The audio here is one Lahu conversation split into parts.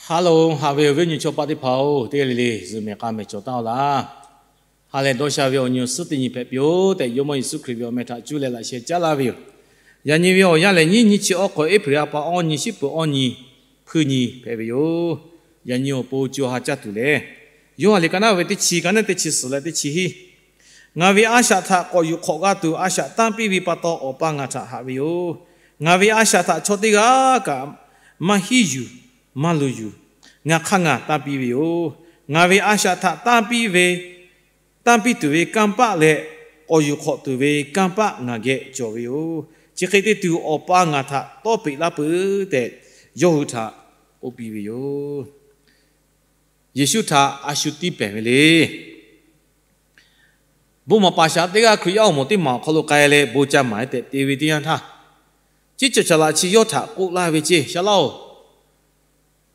Hello, haꞈ ve awˬ viˉ awˬ nyi chaw paˆ teˇ hpaˍ-oˬ, teˇ g'aˇ le le zuhꞈ mehˍ k'a mehˍ cawˬ taˍ-oˬ laˇ. Ha lehˬ dawˇ sha ve awˬ nyi awˬ suhˉ teˇ nyi hpehꞈ piˇ-oˬ tehꞈ, Jawˇmawˇ Yeˍsuˆ Hkriꞈ ve awˬ meh htaꞈ cuˇ leh laꞈ sheh caˉ laˇ ve yoˬ. Yaꞈ nyi ve awˬ yanˇ lehˬ, nyiˇ nyi chi awˉ hk'awꞈ, April ha pa awˇ nyi, shiˉ peuˬ awˇ nyi, hpuiˇ nyi hpehꞈ ve yoˬ. Yaꞈ nyi awˬ pon co ha caˇ tuˬ lehˬ, Yoˇhanˬ liꞈ ka naˉ ve teˇ chi, ka naˉ teˇ chi suhˍ leh teˇ chi hiˉ. Ngaˬ ve a shaꞈ htaꞈ k'awꞈ yuˬ hk'awꞈ g'a tuˬ, a shaꞈ tanˇ piˇ ve pa taw, Awˬ pa ngaˬ htaꞈ haꞈ ve yoˬ. Ngaˬ ve a shaꞈ htaꞈ chaw teˇ g'aˇ kaꞈ maˇ hiˉ yuˬ, maˇ luˬ yuˬ. Ngaˬ hk'aˇ ngaˬ tanˇ piˇ ve yoˬ. Ngaˬ ve a shaꞈ htaꞈ tanˇ piˇ ve, tanˇ piˇ tuˬ ve kanˇ paˆ leh, k'awꞈ yuˬ hk'awꞈ tuˬ ve kanˇ paˆ ngaˬ geh cawˬ ve yoˬ. Chi hk'e te tuˬ, Awˬ pa ngaˬ htaꞈ tawˇ peꞈ laˇ peuˬ tehꞈ, yawˇ hui htaꞈ k'oˆ piˇ ve yoˬ. Yeˍsuˆ htaꞈ a shu tiˇ pehˍ ve le. Bon maˍ paˍ shaˍ teˇ g'aˇ Hkriꞈ yaˇ awˬ moˍ teˇ maˬ awˬ hk'aw lo k'ai leh bon ca maˍ-e tehꞈ te ve teˇ yanˇ htaˇ, ciˉ cawˬ caˍ laꞈ chi yawˇ htaꞈ k'oˆ laˇ ve ceˇ, Shaˍ laˇ-oˬ,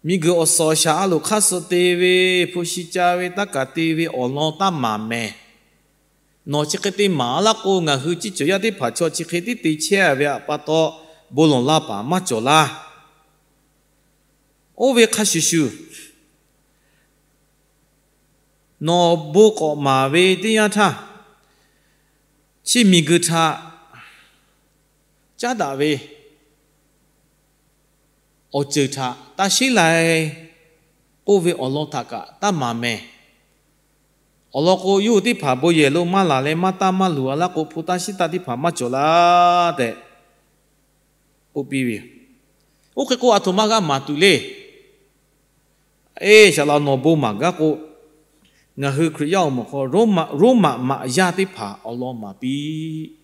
miˬguiˬ awˬ suhˍ awˬ shaˍ a loˍ hk'aˇ suh te ve, hpu shi ca ve, taˇ kaˬ te ve awˬ lawn taˇ maˍ mehˍ. Nawˬ chi hk'e te maˍ laˇ k'o, ngaˬ hui ciˉ cawˬ yaˇ teˇ hpaˍ chaw chi hk'e tiˉ te chehˇ ve pa taw, bon lawˬ laˇ paˍ maˇ cawˬ laˇ. Oˇ ve hk'a shuˍ shuˍ, nawˬ bon k'awꞈ maˍ ve teˇ yanˇ htaˇ, chi miˬguiˬ htaꞈ caˉ daꞈ ve awˬ ceuˬ htaꞈ taˇ sheˉ lai k'oˆ ve awˬ lawn htaꞈ kaꞈ taˇ maˍ mehˍ. Awˬ lawn k'o, yawˇ hui teˇ hpaˍ bon yehˬ lo maˇ laˬ leh maˇ taˇ maˇ luˬ a laˇ k'o, hpu taˇ shiˉ taˇ teˇ hpaˍ maˇ cawˬ laˇ tehꞈ k'oˆ piˇ ve yoˬ. Oˇ hk'e k'o, a htoꞈ ma g'a maˍ tuˬ le. Eˇ, Shaˍ laꞈ, nawˬ bon maˍ gaˇ k'o, ngaˬ hui Hkriꞈ yaˇ awˬ moˍ hk'aw Roˉmaꞈ maꞈ yaˇ teˇ hpaˍ awˬ lawn maˍ piˇ.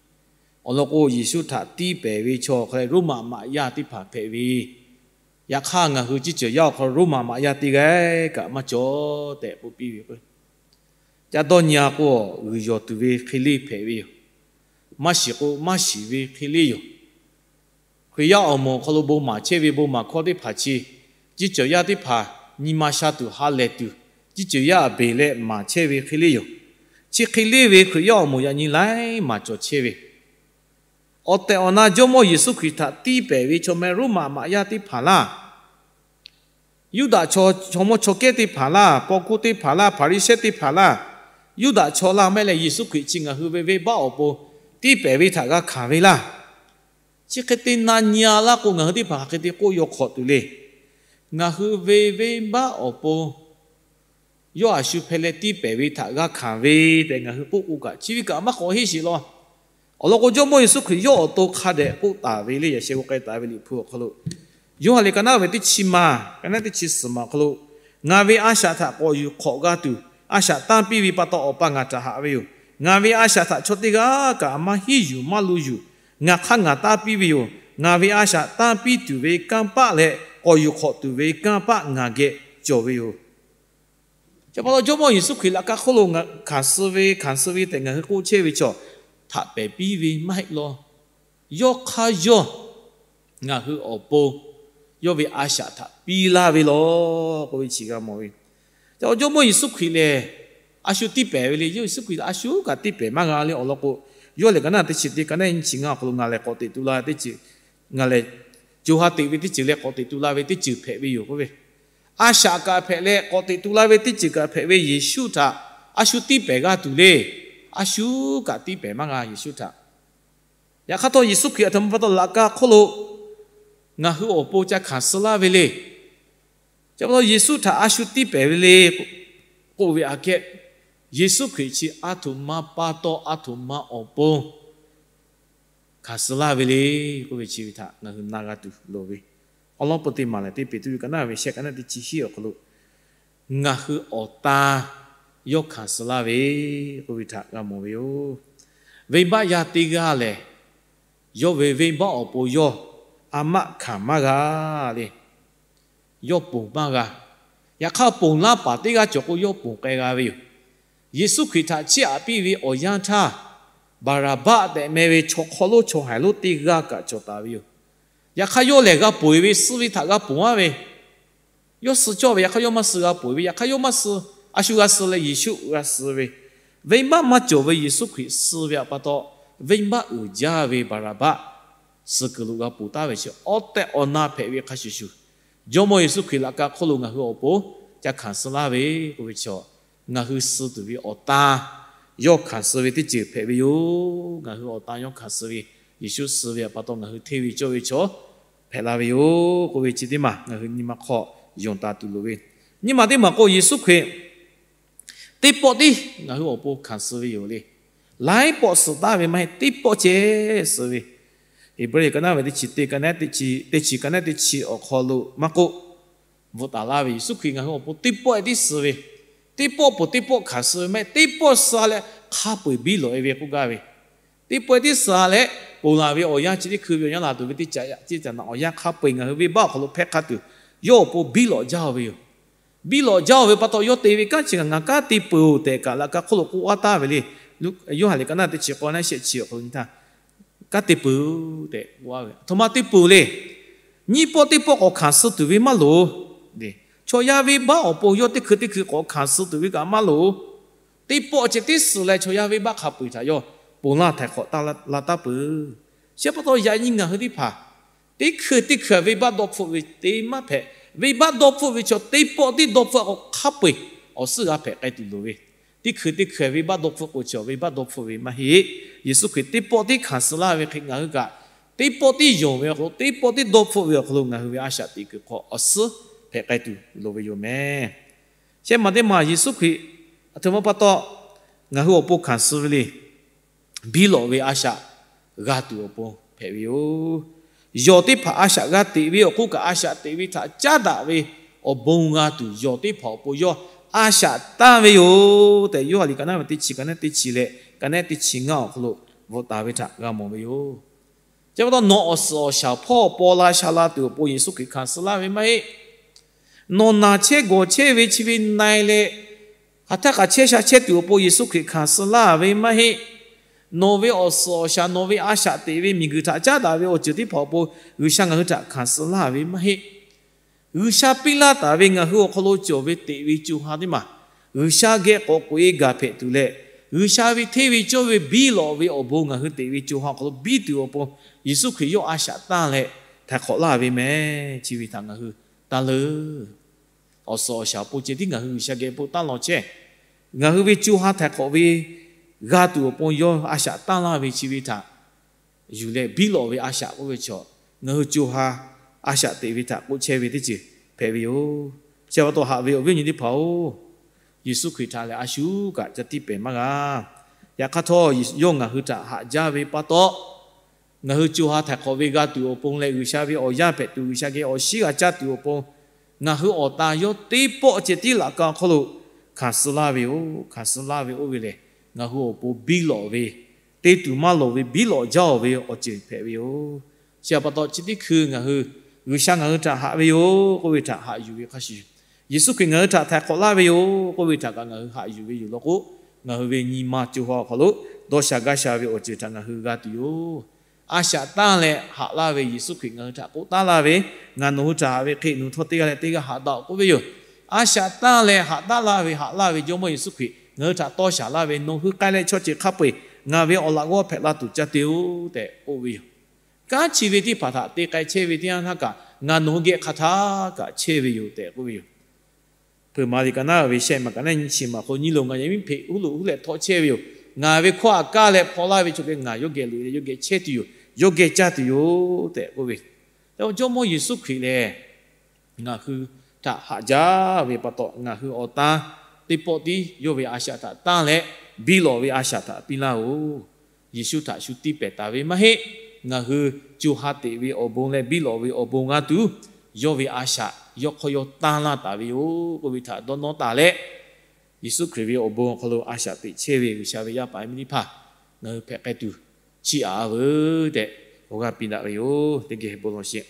Awˬ lawn k'o, Yeˍsuˆ htaꞈ tiˇ pehˍ ve chaw hk'a leh Roˉmaꞈ maꞈ yaˇ teˇ hpaˍ hpehꞈ ve, yaꞈ hk'aˇ ngaˬ hui ciˉ cawˬ yaˇ awˬ hk'aw lo Roˉmaꞈ maꞈ yaˇ teˇ g'aˇ kaꞈ maˇ cawˬ tehꞈ k'oˆ piˇ ve k'o, ca dawˇ nyi-a k'o, g'uiˬ yawˬ tuˬ ve hk'e le hpehꞈ ve yoˬ. Maˇ shiˍ k'o, maˇ shiˍ ve hk'e le yoˬ. Hkriꞈ yaˇ awˬ moˍ awˬ hk'aw lo bon maˍ chehˇ ve bon maˍ hkawˇ teˇ hpaˍ chi, ciˉ cawˬ yaˇ teˇ hpaˍ nyi ma sha tuˬ ha lehˬ tuˬ, ciˉ cawˬ yaˇ a beˬ leh maˍ chehˇ ve hk'e le yoˬ. Chi hk'e le ve Hkriꞈ yaˇ awˬ moˍ yaꞈ nyi laiˉ maˍ cawˬ chehˇ ve, awˬ tehˬ awˬ na Jawˇmawˇ Yeˍsuˆ Hkriꞈ htaꞈ tiˇ pehˍ ve chaw meh Roˉmaꞈ maꞈ yaˇ teˇ hpaˍ laˇ, Yuˇdaꞈ chaw, chaw mawˇ chaw kehˉ teˇ hpaˍ laˇ, paw hkuˇ teˇ hpaˍ laˇ, Hpaˍriˍsehˇ teˇ hpaˍ laˇ, Yuˇdaꞈ chaw laˇ maˇ heˆ leh, Yeˍsuˆ Hkriꞈ chi ngaˬ hui ve venˇbaˆ awˬ pon tiˇ pehˍ ve htaꞈ g'a hkanˍ ve laˇ. Chi hk'e te na nyi-a laˇ k'o, ngaˬ hui teˇ hpaˍ hk'aˬ hk'e te k'oˆ yaw hk'awꞈ tuˬ le. Ngaˬ hui ve venˇbaˆ awˬ pon yawˇ a shu hpehꞈ leh tiˇ pehˍ ve htaꞈ g'a hkanˍ ve tehꞈ ngaˬ hui k'oˆ k'o kaꞈ, chi ve kaꞈ maˇ k'awꞈ heˆ sheˍ law. Awˬ lawn k'o, Jawˇmawˇ Yeˍsuˆ Hkriꞈ yawˇ awˬ to hk'a dehꞈ k'oˆ taˍ ve le. Yaꞈ sheh k'o k'ai taˍ ve Liꞈ hpu awˬ hk'aw lo, Yoˇhanˬ liꞈ ka naˉ ve teˇ chi ma, ka naˉ teˇ chi suhˍ ma awˬ hk'aw lo, ngaˬ ve a shaꞈ htaꞈ k'awꞈ yuˬ hk'awꞈ g'a tuˬ, a shaꞈ tanˇ piˇ ve pa taw Awˬ pa ngaˬ htaꞈ haꞈ ve yoˬ. Ngaˬ ve a shaꞈ htaꞈ chaw teˇ g'aˇ kaꞈ maˇ hiˉ yuˬ maˇ luˬ yuˬ. Ngaˬ hk'aˇ ngaˬ tanˇ piˇ ve yoˬ. Ngaˬ ve a shaꞈ tanˇ piˇ tuˬ ve kanˇ paˆ leh k'awꞈ yuˬ hk'awꞈ tuˬ ve kanˇ paˆ ngaˬ geh cawˬ ve yoˬ. Chi pa taw Jawˇmawˇ Yeˍsuˆ Hkriꞈ laꞈ ka hk'oˆ lo hkanˍ suh ve, hkanˍ suh ve tehꞈ ngaˬ hui k'oˆ chehˇ ve chaw htaꞈ pehˬ piˇ ve maˇ heˆ law. Yawˇ hk'aˇ yawˇ ngaˬ hui awˬ pon yawˇ ve a shaꞈ htaꞈ piˇ laˇ ve law k'oˆ ve chi g'a mawˬ ve. Ca Jawˇmawˇ Yeˍsuˆ Hkriꞈ lehˬ, a shu tiˇ pehˍ ve le. Yawˇ Yeˍsuˆ Hkriꞈ a shu kaꞈ tiˇ pehˍ maˇ g'a le. Awˬ lawn k'o, Yoˇhanˬ liꞈ ka naˉ teˇ chi teˇ, ka naˉ nyiˇ chi ngaˇ awˬ hk'aw lo ngaˬ lehˬ k'awꞈ teꞈ tu la teˇ ceuˬ, ngaˬ lehˬ co ha teꞈ ve teˇ ceuˬ leh k'awꞈ teꞈ tu la ve teˇ ceuˬ hpehꞈ ve yoˬ k'oˆ ve. A shaꞈ kaꞈ hpehꞈ leh k'awꞈ teꞈ tu la ve teˇ ceuˬ kaꞈ hpehꞈ ve Yeˍsuˆ htaꞈ a shu tiˇ pehˍ g'a tuˬ le. A shu kaꞈ tiˇ pehˍ maˇ g'a Yeˍsuˆ htaꞈ. Yaꞈ hk'aˇ htawˇ, Yeˍsuˆ Hkriꞈ a htoꞈ ma pa taw laꞈ ka hk'oˆ lo ngaˬ hui awˬ pon ca hkanˍ suh laˇ ve le. Chi pa taw Yeˍsuˆ htaꞈ a shu tiˇ pehˍ ve le k'oˆ ve aꞈ kehˉ, Yeˍsuˆ Hkriꞈ chi a htoꞈ ma pa taw a htoꞈ ma awˬ pon hkanˍ suh laˇ ve le k'oˆ ve chi ve htaꞈ ngaˬ hui na g'a tuˬ loˍ ve. Awˬ lawn peuˬ teˇ maˬ lehˬ, teˇ Peˍtruˆ ka naˉ ve shehˆ, ka naˉ teˇ chi hiˉ awˬ hk'aw lo, ngaˬ hui awˬ tan yawˇ hkanˍ suh laˇ ve k'oˆ ve htaꞈ g'a mawˬ ve yoˬ. Venˇbaˆ yaˇ teˇ g'aˇ lehˬ, yawˇ ve venˇbaˆ awˬ pon yawˇ a maˆ hkanˍ maˇ g'a le. Yawˇ ponˬ maˇ g'a. Yaꞈ hk'aˇ, ponˬ laˇ paˍ teˇ g'aˇ cawˬ k'o, yawˇ ponˬ k'ai g'a ve yoˬ. Yeˍsuˆ Hkriꞈ htaꞈ chiˇ aꞈ piˇ ve awˬ yanˇ htaˇ, Baˍraˍbaˆ tehꞈ meh ve chaw hk'aw lo chaw haiˬ lonˉ teˇ g'aˇ kaꞈ cawˬ taˍ ve yoˬ. Yaꞈ hk'aˇ, yawˇ lehˬ g'a ponˬ ve, suh ve htaꞈ g'a ponˬ-a ve, yawˇ suh cawˇ ve, yaꞈ hk'aˇ yawˇ maˇ suh g'a ponˬ ve, yaꞈ hk'aˇ yawˇ maˇ suh, a shu g'a suh leh Yeˍsuˆ g'a suh ve, venˇbaˆ maˇ cawˬ ve Yeˍsuˆ Hkriꞈ suh ve pa taw, venˇbaˆ uiˍ jaˇ ve Baˍraˍbaˆ suh kuiˬ lo g'a ponˬ taˍ ve chi awˬ tehˬ awˬ na hpehꞈ ve hk'a shuˍ shuˍ, Jawˇmawˇ Yeˍsuˆ Hkriꞈ laꞈ ka hk'oˆ lo ngaˬ hui awˬ pon ca hkanˍ suh laˇ ve k'oˆ ve chaw, ngaˬ hui suh tuˬ ve awˬ tan yawˇ hkanˍ suh ve teˇ ceuˬ hpehꞈ ve yoˬ. Ngaˬ hui awˬ tan yawˇ hkanˍ suh ve, Yeˍsuˆ suh ve pa taw ngaˬ hui hteˇ ve cawˇ ve chaw hpehꞈ la ve yoˬ k'oˆ ve chi teˇ maˬ ngaˬ hui nyi ma hk'aw yonˍ taˍ tuˬ loˍ ve. Nyi ma teˇ maˬ k'o, Yeˍsuˆ Hkriꞈ teˇ pawˆ tiˉ ngaˬ hui awˬ pon hkanˍ suh ve yoˬ le. Laiˉ pawˆ suh taˍ ve maˇ heˆ, teˇ pawˆ ceh suh ve. Heˍbrehˇ ka naˉ ve teˇ chi teˇ, ka naˉ teˇ chi, teˇ chi ka naˉ teˇ chi awˬ hk'aw lo maˇ k'oˆ, bvuhꞈ taˍ laˇ ve, Yeˍsuˆ Hkriꞈ ngaˬ hui awˬ pon teˇ pawˆ tiˉ suh ve, teˇ pawˆ peuˬ teˇ pawˆ hkanˍ suh ve maˇ heˆ, teˇ pawˆ suh leh hk'a peu-eˬ biˇ lawꞈ e ve k'oˆ gaˇ ve, teˇ pawˆ tiˉ suh leh ponˬ laˬ ve awˬ yanˇ chi teˇ hkui ve awˬ yanˇ laˬ tuˬ ve teˇ caꞈ yaꞈ, teˇ caꞈ naꞈ awˬ yanˇ hk'a peu-eˬ ngaˬ hui venˇbaˆ awˬ hk'aw lo hpehˇ hk'a tuˬ, yawˇ awˬ pon biˇ lawꞈ jaˇ-oˬ ve yoˬ. Biˇ lawꞈ jaˇ-oˬ ve pa taw yawˇ te ve kanˉ chi ngaˬ, ngaˬ kanˉ te peuˬ-oˬ tehꞈ kaꞈ laꞈ ka hk'oˆ lo k'oˆ laˇ taˍ ve le. Yoˇhanˬ liꞈ ka naˉ teˇ chi k'awˇ naˉ shehˆ chi awˬ hk'aw lo nyi htaˇ, kanˉ te peuˬ-oˬ tehꞈ k'oˆ laˇ ve, a htoꞈ ma te peuˬ le. Nyiˇ pawˆ teˇ pawˆ k'awꞈ hkanˍ suh tuˬ ve maˇ loˍ. Chaw yaˇ venˇbaˆ awˬ pon yawˇ teˇ hkui teˇ hkui k'awꞈ hkanˍ suh tuˬ ve kaꞈ maˇ loˍ. Teˇ pawˆ ceh tiˉ suh leh chaw yaˇ venˇbaˆ hk'a peu-eˬ htaꞈ yawˇ ponˬ laˇ htaiˍ hk'awꞈ taˇ la taˉ peuˬ. Chi pa taw yaꞈ nyi ngaˬ hui teˇ hpaˍ teˇ hkui teˇ hkui venˇbaˆ dawˇ hpfuhˆ ve teˇ maˇ hpehꞈ. Venˇbaˆ dawˇ hpfuhˆ ve chaw teˇ pawˆ tiˉ dawˇ hpfuhˆ k'o hk'a peu-eˬ awˬ suhˉ g'a hpehꞈ k'ai tuˬ loˍ ve. Teˇ hkui teˇ hkui venˇbaˆ dawˇ hpfuhˆ k'o chi venˇbaˆ dawˇ hpfuhˆ ve maˇ heˆ. Yeˍsuˆ Hkriꞈ teˇ pawˆ tiˉ hkanˍ suh laˇ ve hk'e ngaˬ hui kaꞈ teˇ pawˆ tiˉ yonˍ ve awˬ hk'aw lo, teˇ pawˆ tiˉ dawˇ hpfuhˆ ve awˬ hk'aw lo ngaˬ hui ve a shaꞈ teꞈ kuiˬ hk'aw awˬ suhˉ hpehꞈ k'ai tuˬ loˍ ve yoˬ meh. Shehˆ maˬ teˇ maˬ Yeˍsuˆ Hkriꞈ a htoꞈ ma pa taw ngaˬ hui awˬ pon hkanˍ suh ve le. Biˇ lawꞈ ve a shaꞈ g'a tuˬ awˬ pon hpehꞈ ve yoˬ. Yawˬ teˇ hpaˍ a shaꞈ g'a teꞈ ve awˬ hk'oˆ kaꞈ, a shaꞈ teꞈ ve htaꞈ caˉ daꞈ ve awˬ bon g'a tuˬ yawˬ teˇ hpaˍ awˬ pon yawˇ a shaꞈ tanˇ ve yoˬ tehꞈ, Yoˇhanˬ liꞈ ka naˉ ve teˇ chi ka naˉ teˇ chi leh ka naˉ teˇ chi ngaˇ awˬ hk'aw lo bvuhꞈ taˍ ve htaꞈ g'a mawˬ ve yoˬ. Chi pa taw nawˬ awˬ suhˍ awˬ shaˍ hpawˇ paw la sha la tuˬ awˬ pon Yeˍsuˆ Hkriꞈ hkanˍ suh laˇ ve maˇ heˆ. Nawˬ naˬ chehˇ gawˬ chehˇ ve chi ve na-e leh, hk'aˬ htaˇ hk'aˬ chehˇ sha chehˇ tuˬ awˬ pon Yeˍsuˆ Hkriꞈ hkanˍ suh laˇ ve maˇ heˆ. Nawˬ ve awˬ suhˍ awˬ shaˍ, nawˬ ve a shaꞈ teꞈ ve miˬguiˬ htaꞈ caˉ daꞈ ve awˬ ceuˬ teˇ hpaˍ awˬ pon G'uiˬsha ngaˬ hui htaꞈ hkanˍ suh laˇ ve maˇ heˆ. G'uiˬsha piˇ laˇ taˍ ve ngaˬ hui awˬ hk'aw lo cawˬ ve teꞈ ve co ha teˇ maˬ, G'uiˬsha geh k'awꞈ k'oꞈ e gaˬ hpehꞈ tuˬ leh, G'uiˬsha ve hteˇ ve cawˇ ve biˇ lawꞈ ve awˬ bon ngaˬ hui teꞈ ve co ha awˬ hk'aw lo biˇ tuˬ awˬ pon Yeˍsuˆ Hkriꞈ yawˇ a shaꞈ tanˇ leh htaiˍ hk'awꞈ laˇ ve meh. Chi ve htaꞈ ngaˬ hui taˇ leuˉ. Awˬ suhˍ awˬ shaˍ awˬ pon ceh tiˉ ngaˬ hui G'uiˬsha geh po taˇ law chehˇ. Ngaˬ hui ve co ha htaiˍ hk'awꞈ ve g'a tuˬ awˬ pon yawˇ a shaꞈ tanˇ laˇ ve chi ve htaꞈ yuˬ leh biˇ lawꞈ ve a shaꞈ k'oˆ ve chaw, ngaˬ hui co ha a shaꞈ teꞈ ve htaꞈ k'oˆ chehˇ ve teˇ ceuˬ hpehꞈ ve yoˬ. Chi pa taw haꞈ ve awˬ viˉ awˬ nyi teˇ hpaˍ-oˬ, Yeˍsuˆ Hkriꞈ htaꞈ lehˬ a shu kaꞈ ca tiˇ pehˍ maˇ g'a. Yaꞈ hk'aˇ htawˇ, yawˇ ngaˬ hui htaꞈ haꞈ jaˇ ve pa taw, ngaˬ hui co ha htaiˍ hk'awꞈ ve g'a tuˬ awˬ pon leh G'uiˬsha ve awˬ yaˇ hpehꞈ tuˬ, G'uiˬsha geh awˬ shiˉ g'a caˇ tuˬ awˬ pon, ngaˬ hui awˬ tan yawˇ teˇ pawˆ ceh tiˉ laꞈ ka awˬ hk'aw lo hkanˍ suh laˇ ve yoˬ. Hkanˍ suh laˇ ve oˇ ve lehˬ, ngaˬ hui awˬ pon biˇ lawꞈ ve, te tuˬ maˇ loˍ ve biˇ lawꞈ jaˇ-oˬ ve awˬ ceuˬ hpehꞈ ve yoˬ. Chi pa taw chi teˇ hkui ngaˬ hui, G'uiˬsha ngaˬ hui htaꞈ haꞈ ve yoˬ k'oˆ ve htaꞈ haꞈ yuˬ ve hk'a shuˍ, Yeˍsuˆ Hkriꞈ ngaˬ hui htaꞈ htaiˍ hk'awꞈ laˇ ve yoˬ k'oˆ ve htaꞈ kaꞈ ngaˬ hui haꞈ yuˬ ve yoˬ law k'o, ngaˬ hui ve nyi ma co ha awˬ hk'aw lo dawˇ sha gaˇ sha ve awˬ ceuˬ htaꞈ ngaˬ hui g'a tuˬ yoˬ. A shaꞈ tanˇ leh haꞈ laˇ ve Yeˍsuˆ Hkriꞈ ngaˬ hui htaꞈ k'oˆ taˉ laˇ ve, Ngaˬ nawˬ hui htaꞈ haꞈ ve hk'e nawˬ hui htawˇ teˇ g'aˇ leh teˇ g'aˇ haꞈ daꞈ-oˬ k'oˆ ve yoˬ. A shaꞈ tanˇ leh haꞈ daꞈ laˇ ve, haꞈ laˇ ve Jawˇmawˇ Yeˍsuˆ Hkriꞈ ngaˬ hui htaꞈ tawˇ shaˍ laˇ ve, Nawˬ hui k'ai leh chaw ceuˬ hk'a peu-eˬ ngaˬ ve awˬ laꞈ g'awˇ hpehꞈ la tuˬ ca te-oˬ tehꞈ k'oˆ ve yoˬ. Kanˉ chi ve teˇ hpaˍ htaꞈ te k'ai chehˇ ve teˇ yanˇ htaˇ kaꞈ, Ngaˬ nawˬ hui geh hk'aˬ htaˇ kaꞈ chehˇ ve yoˬ tehꞈ k'oˆ ve yoˬ. Hpeuꞈ maˍ liꞈ ka naˉ ve shehˆ maˬ ka naˉ nyiˇ chi maˬ hk'aw lo, Nyi loˬ, ngaˬ yehˬ miˉ hpeꞈ huˉ loꞈ huˉ leh htawˇ chehˇ ve yoˬ. Ngaˬ ve hkawˇ htaꞈ kaˇ leh hpaw laˇ ve chaw geh ngaˬ yawˇ geh loꞈ e leh yawˇ geh chehˇ tuˬ yoˬ. Yawˇ geh caˇ tuˬ yoˬ tehꞈ k'oˆ ve. Jawˇmawˇ Yeˍsuˆ Hkriꞈ lehˬ, ngaˬ hui htaꞈ haꞈ jaˇ ve pa taw, ngaˬ hui awˬ tan teˇ pawˆ tiˉ yawˇ ve a shaꞈ htaꞈ tanˇ leh, biˇ lawꞈ ve a shaꞈ htaꞈ piˇ laˇ-oˬ. Yeˍsuˆ htaꞈ shu tiˇ pehˍ taˍ ve maˇ heˆ. Ngaˬ hui co ha teꞈ ve awˬ bon leh biˇ lawꞈ ve awˬ bon g'a tuˬ, yawˇ ve a shaꞈ yawˇ hk'aw yawˇ tanˇ laˇ taˍ ve yoˬ k'oˆ ve htaꞈ dawˇ nawˇ taˍ leh, Yeˍsuˆ Hkriꞈ ve awˬ bon awˬ hk'aw lo a shaꞈ teꞈ chehˇ ve G'uiˬsha ve yaˇ paˍ miˇ teˇ hpaˍ ngaˬ hui hpehꞈ k'ai tuˬ chiˇ aꞈ-a veuˬ tehꞈ awˬ g'aˇ piˇ daꞈ ve yoˬ. Teˇ geh bon lawˬ sheˍ.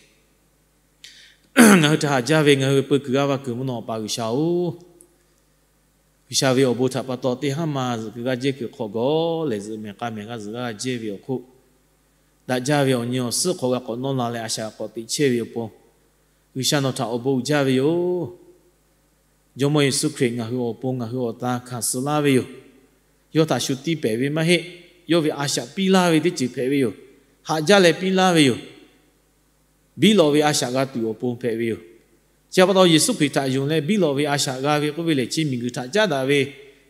Ngaˬ hui htaꞈ haꞈ jaˇ ve ngaˬ hui ve peu kuiˬ g'aˇ va kuiˬ mvuhˇ naw Awˬ pa G'uiˬsha-oˬ, G'uiˬsha ve awˬ bon htaꞈ pa taw teˇ haˉ ma zuhꞈ kuiˬ g'aˇ jehˇ kuiˬ hk'aw gawˬ lehˬ, zuhꞈ mehˍ k'a mehˍ g'aˇ zuhꞈ g'aˇ jehˇ ve awˬ hk'oˆ, daꞈ jaˇ ve awˬ nyi awˬ suhˉ hk'aw g'a k'awꞈ nawˇ la leh a shaꞈ k'awꞈ teꞈ chehˇ ve awˬ pon, G'uiˬsha nawˬ htaꞈ awˬ bon uiˍ jaˇ ve yoˬ. Jawˇmawˇ Yeˍsuˆ Hkriꞈ ngaˬ hui awˬ pon ngaˬ hui awˬ tan hkanˍ suh laˇ ve yoˬ. Yawˇ htaꞈ shu tiˇ pehˍ ve maˇ heˆ. Yawˇ ve a shaꞈ piˇ laˇ ve teˇ ceuˬ hpehꞈ ve yoˬ. Haꞈ jaˇ leh piˇ laˇ ve yoˬ. Biˇ lawꞈ ve a shaꞈ g'a tuˬ awˬ pon hpehꞈ ve yoˬ. Chi pa taw Yeˍsuˆ Hkriꞈ htaꞈ yonˍ leh biˇ lawꞈ ve a shaꞈ g'a ve k'oˆ ve lehˬ, chi miˬguiˬ htaꞈ caˉ daꞈ ve,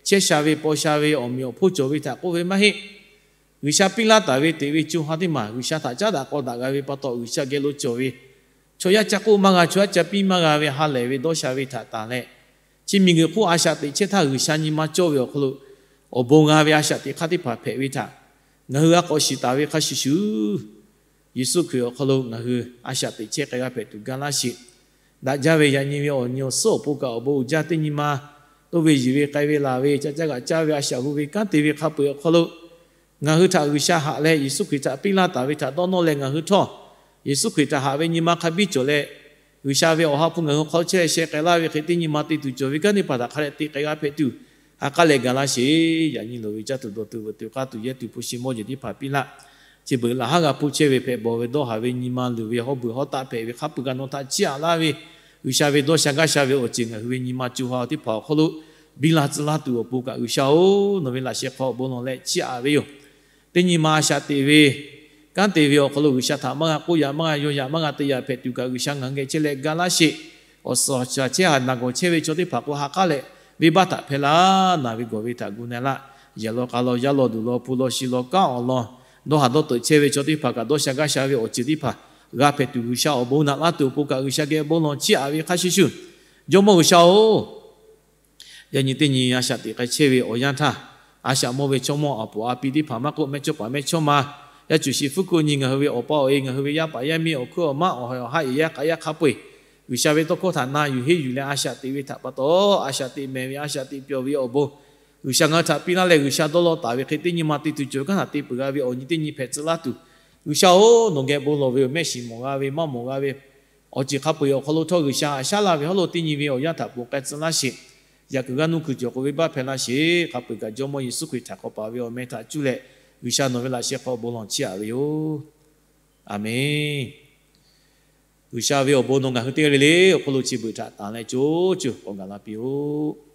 chehˇ sha ve, paw sha ve, awˬ meꞈ awˬ hponˇ cawˬ ve htaꞈ k'oˆ ve maˇ heˆ. G'uiˬsha piˇ laˇ taˍ ve teꞈ ve co ha teˇ maˬ G'uiˬsha htaꞈ caˉ daꞈ k'aw daꞈ g'a ve pa taw, G'uiˬsha geh lo cawˬ ve chaw yaˇ caˇ k'oˆ maˇ g'a, chaw yaˇ ca piˇ maˇ g'a ve ha lehˬ ve dawˇ sha ve htaꞈ tanˬ leh, chi miˬguiˬ hk'oˆ a shaꞈ teꞈ chehˇ htaˇ G'uiˬsha nyi ma cawˇ ve awˬ hk'aw lo awˬ bon g'a ve a shaꞈ teꞈ hk'aˇ teˇ hpaˍ hpehꞈ ve htaꞈ ngaˬ hui g'a k'awꞈ shiˍ taˍ ve hk'a shuˍ shuˍ, Yeˍsuˆ Hkriꞈ awˬ hk'aw lo ngaˬ hui a shaꞈ teꞈ chehˇ k'ai g'a hpehꞈ tuˬ ga laˇ sheˍ. Daꞈ jaˇ ve yaꞈ nyi ve awˬ nyi awˬ suhˉ awˬ pon kaꞈ awˬ bon uiˍ jaˇ teˇ nyi ma, toˇ ve yiˬ ve k'ai ve laˬ ve ca caˇ g'aꞈ caˇ ve a shaꞈ hu ve kanˉ te ve hk'a peu-eˬ awˬ hk'aw lo, ngaˬ hui htaꞈ G'uiˬsha haꞈ leh Yeˍsuˆ Hkriꞈ htaꞈ piˇ laˇ taˍ ve htaꞈ dawˇ nawˇ leh ngaˬ hui htawˇ, Yeˍsuˆ Hkriꞈ htaꞈ haꞈ ve nyi ma hk'a biˇ cawˬ leh, G'uiˬsha ve awˬ ha hpu ngaˬ hui hk'aw chehˇ sheh k'ai laˇ ve hk'e teˇ nyi ma te tuˬ cawˬ ve kanˉ teˇ hpaˍ htaꞈ hk'a dehꞈ te k'ai g'a hpehꞈ tuˬ, ha k'aˉ leh ga laˇ sheˍ. Yaꞈ nyi loˍ ve caˇ tuˬ dawˬ tuˬ veuꞈ tuˬ k'aˇ tuˬ yehˇ tuˬ hpu shi mawˇ jeˬ teˇ hpaˍ piˇ laˇ. Chi beuꞈ laꞈ haˉ g'a hpuˇ chehˇ ve hpehꞈ bawˬ ve dawˇ haˍ ve nyi ma luˬ ve hawˉ beuꞈ hawˉ taˆ hpehꞈ ve hk'a peu-eˬ kaꞈ nawˬ htaꞈ chiˇ aꞈ laˇ ve, G'uiˬsha ve dawˇ sha gaˇ sha ve awˬ ceuˬ ngaˬ hui ve nyi ma co ha teˇ hpaˍ awˬ hk'aw lo biˇ la tcuh laˇ tuˬ awˬ pon kaꞈ G'uiˬsha-oˬ, nawˬ ve laꞈ sheh hk'aw awˬ bon lawˬ leh chiˇ aꞈ ve yoˬ. Teˇ nyi ma a shaꞈ teꞈ ve kanˉ te ve awˬ hk'aw lo G'uiˬsha htaꞈ maˇ g'a k'oˆ yaꞈ, maˇ g'a yaw yaꞈ, maˇ g'a te yaꞈ hpehꞈ tuˬ kaꞈ G'uiˬsha ngaˬ hui geh chehˇ leh ga laˇ sheˍ. Awˬ suhˍ awˬ shaˍ chehˇ haˍ naˬ gawˬ chehˇ ve chaw teˇ hpaˍ k'o ha k'aˉ leh venˇbaˆ htaꞈ hpehˇ laˇ. Naˬ ve gawˬ ve htaꞈ gu na laˇ. Yehˬ law k'a law, yaˇ law duˬ law, hpu law shi law, kanˉ awˬ lawn, dawˇ haˍ dawˇ teuꞈ chehˇ ve chaw teˇ hpaˍ kaꞈ dawˇ sha gaˇ sha ve awˬ ceuˬ teˇ hpaˍ g'a hpehꞈ tuˬ G'uiˬsha awˬ bon naꞈ laˇ tuˬ awˬ pon kaꞈ G'uiˬsha geh bon lawˬ chiˇ aꞈ ve hk'a shuˍ shuˍ, Jawˇmawˇ G'uiˬsha-oˬ, yaꞈ nyi teˇ nyi a shaꞈ teꞈ k'ai chehˇ ve awˬ yanˇ htaˇ, a shaꞈ mawˇ ve chaw mawˇ aˬ poˍ a pi teˇ hpaˍ maˇ k'oˆ, mehˇchawˇpaˍ mehˇchawˇma, yaˇ cuˬ shi fuˉ kuˆ nyi ngaˬ hui ve awˬ pa awˬ e, ngaˬ hui ve yaˇ paˍ yaˇ miˇ, awˬ hkuiˉ awˬ maˉ, awˬ haiˬ awˬ haˉ, yehˬ yaˇ k'a yaˇ hk'a peu-eˬ, G'uiˬsha ve tawˇ hkawˇ htaꞈ na yuˬ henˇ yuˬ leh a shaꞈ teꞈ ve htaꞈ pa taw, a shaꞈ teꞈ mehˍ ve, a shaꞈ teꞈ pyawˬ ve awˬ bon G'uiˬsha ngaˬ hui htaꞈ piˇ laˇ leh, G'uiˬsha dawˇ law taˍ ve hk'e teˇ nyi ma te tuˬ cawˬ ve kanˉ htaꞈ te peuˬ g'a ve awˬ nyi teˇ nyi hpehꞈ tcuh laˇ tuˬ, G'uiˬsha-oˬ, nawˬ geh bon lawˬ ve yoˬ. Mehˆ shiˍ mawˬ g'a ve, maˇ mawˬ g'a ve awˬ ceuˬ hk'a peu-eˬ awˬ hk'aw lo htawˇ G'uiˬsha haꞈ shaˉ laˇ ve hawˉ lo teˇ nyi ve awˬ yanˇ htaꞈ ponˬ k'ai tcuh laˇ sheˍ. Yaꞈ kuiˬ g'aˇ nuˇ kuiˬ cawˬ k'o venˇbaˆ hpehˇ laˇ sheˍ. Hk'a peu-eˬ kaꞈ Jawˇmawˇ Yeˍsuˆ Hkriꞈ htaꞈ k'awꞈ paˍ ve awˬ meh htaꞈ cuˇ leh, G'uiˬsha nawˬ ve laꞈ sheh hk'aw bon lawˬ chiˇ aꞈ ve yoˬ. Aˬmenˍ. G'uiˬsha ve awˬ bon nawˬ ngaˬ hui teˇ g'aˇ le le awˬ hk'aw lo chi beuꞈ htaꞈ tanˬ leh co co k'awꞈ gaˬ la piˇ-oˆ.